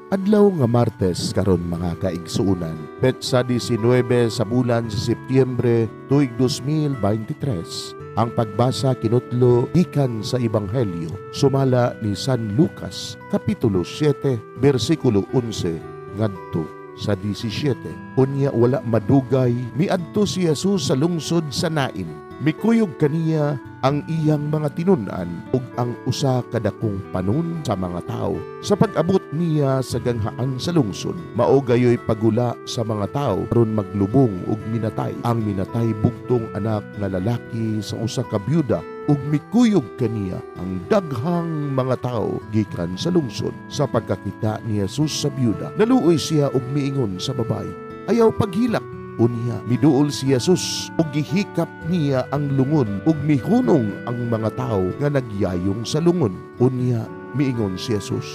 Adlaw nga Martes karon, mga kaigsuonan, petsa 19 sa bulan sa Setyembre, tuig 2023. Ang pagbasa kinutlo gikan sa Ebanghelyo sumala ni San Lucas, kapitulo 7, bersikulo 11 ngadto sa 17. Unya wala madugay, miadto si Jesus sa lungsod sa Nain. Mikuyog kaniya ang iyang mga tinun-an ug ang usa ka dakong panon sa mga tawo. Sa pag-abot niya sa ganghaan sa lungsod, mao gayoy pagula sa mga tawo aron maglubong og minatay. Ang minatay bugtong anak nga lalaki sa usa ka byuda ug mikuyog kaniya ang daghang mga tawo gikan sa lungsod. Sa pagkakita ni Jesus sa byuda, naluoy siya ug miingon sa babaye, "Ayaw paghilak." Unya, miduol si Jesus ug gihikap niya ang lungon ug mihunong ang mga tawo nga nagyayong sa lungon. Unya, miingon si Jesus,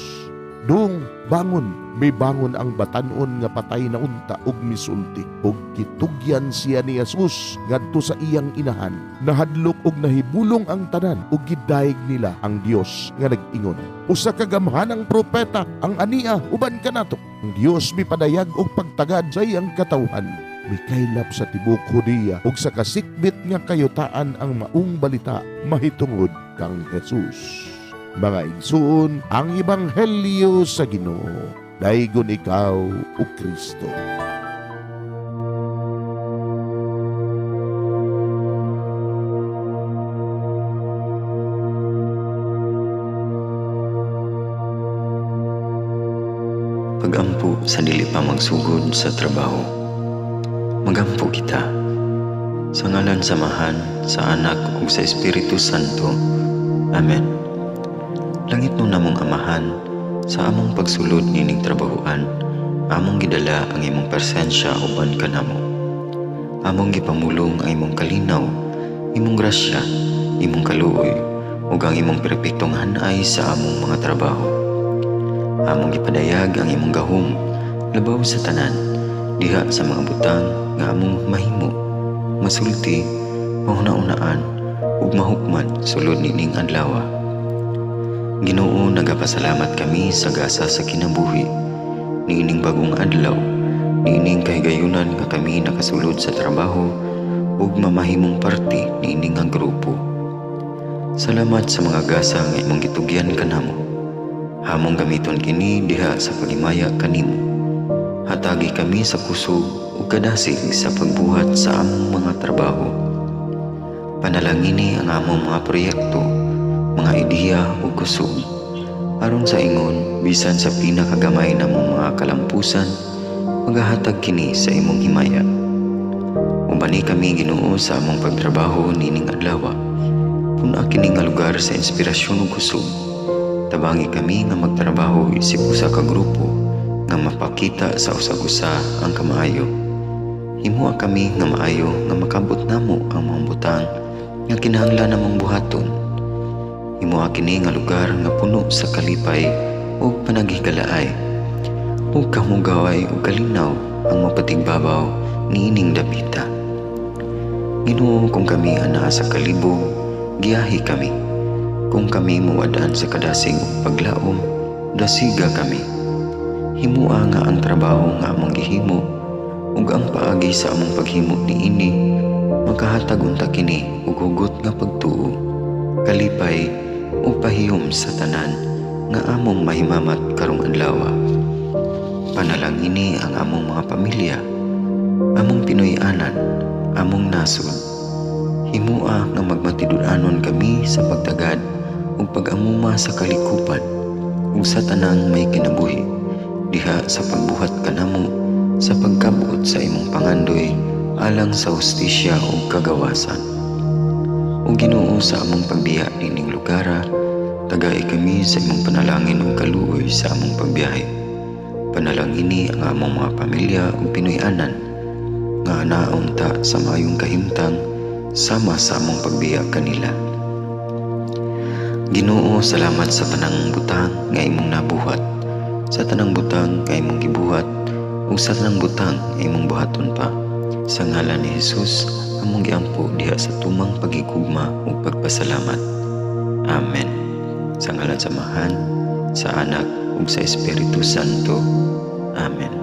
"Dong, bangon." Mibangon ang batanon nga patay na unta ug misulti. Ug gitugyan siya ni Jesus ngadto sa iyang inahan. Nahadlok ug nahibulong ang tanan ug gidayeg nila ang Dios nga nag-ingon, "Usa ka gamhanang propeta ang ania uban kanato. Ang Dios mipadayag og pagtagad sa iyang katawhan." Mikaylap sa tibuok Judea ug sa kasikbit nga kayutaan ang maong balita mahitungod kang Jesus. Mga igsuon, ang ebanghelyo sa Ginoo. Daygon ikaw, o Kristo. Pagampo sa dili pa magsugod sa trabaho. Magampo kita. Sa ngalan sa Amahan, sa Anak ug sa Espiritu Santo. Amen. Langit no namong Amahan, sa among pagsulod nining trabahoan, among gidala ang imong presensya uban kanamo. Among gipamulong ang imong kalinaw, imong grasya, imong kaluoy, ug ang imong perpektong hanay sa among mga trabaho. Among gipadayag ang imong gahom labaw sa tanan diha sa mga butang nga among mahimo, masulti, mahuna-unaan ug mahukman sulod nining adlaw. Ginoo, nagapasalamat kami sa gasa sa kinabuhi niining bagong adlaw, niining kahigayunan nga kami nakasulod sa trabaho ug mamahimong parte niini nga grupo. Salamat sa mga gasa nga imong gitugyan kanamo. Among gamiton kini diha sa paghimaya kanimo. Hatagi kami sa kusog ug kadasig sa pagbuhat sa among mga trabaho. Panalangini ang among mga proyekto, mga ideya ug kusog. Aron sa ingon, bisan sa pinakagamay namong mga kalampusan, magahatag kini sa imong himaya. Ubani kami, Ginoo, sa among pagtrabaho nining adlaw. Pun-a kini nga lugar sa inspirasyon ug kusog. Tabangi kami nga magtrabaho isip usa ka grupo nga mapakita sa usag-usa ang kamaayo. Himoa kami nga maayo nga makabot namo ang mga butang nga kinahanglan namong buhaton. Himoa kini nga lugar nga puno sa kalipay ug panaghigalaay. Ug kamugaway ug kalinaw ang mapatigbabaw niining dapita. Ginoo, kung kami anaa sa kalibog, giyahi kami. Kung kami muwad-an sa kadasig ug paglaom, dasiga kami. Himoa nga ang trabaho nga among gihimo ug ang paagi sa among paghimo niini makahatag unta kini og hugot nga pagtuo, kalipay ug pahiyom sa tanan nga among mahimamat karong adlaw. Panalangini ang among mga pamilya, among Pinoy-anan, among nasod. Himoa nga magmatinud-anon kami sa pagtagad ug pag-amuma sa kalikupan ug sa tanang may kinabuhi diha sa pagbuhat kanamo sa pagkabot sa imong pangandoy alang sa hustisya ug kagawasan. O Ginoo, sa among pagbiya nining lugara, tagai kami sa imong panalangin ug kaluoy sa among pagbiyahe. Panalangini ang among mga pamilya ug Pinoy-anan nga naunta sa maayong kahimtang sama sa among pagbiya kanila. Ginoo, salamat sa tanang butang nga imong nabuhat, sa tanang butang nga imong gibuhat, ug sa tanang butang nga imong buhaton pa. Sa ngalan ni Jesus, among giampo diha sa tumang pagigugma ug pagpasalamat. Amen. Sa ngalan sa Amahan, sa Anak, ug sa Espiritu Santo. Amen.